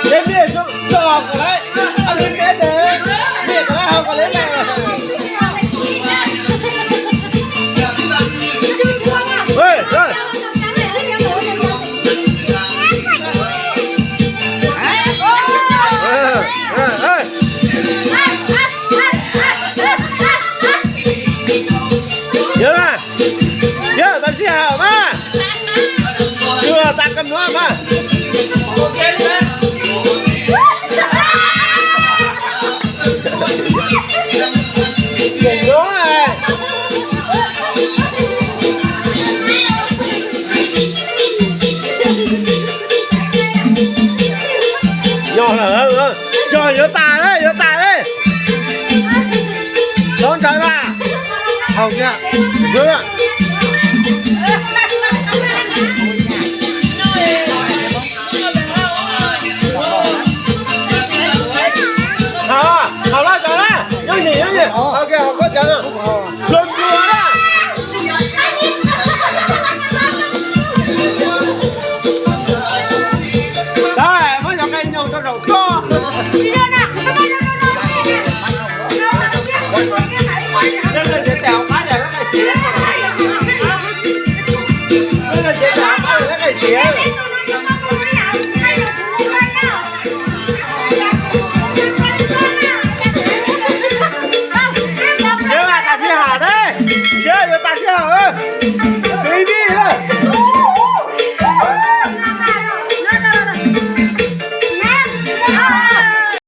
Ces mej tso kom lawv, mej kom lawv haus kom lawv lawm. Yog mas, yog tau sij hawm mas, yus txav koj nuav mas. Yog lawm, yog yuav tas lawm, yuav tas lawm. Sawv ntxawv mas. Haus kiag, yuav.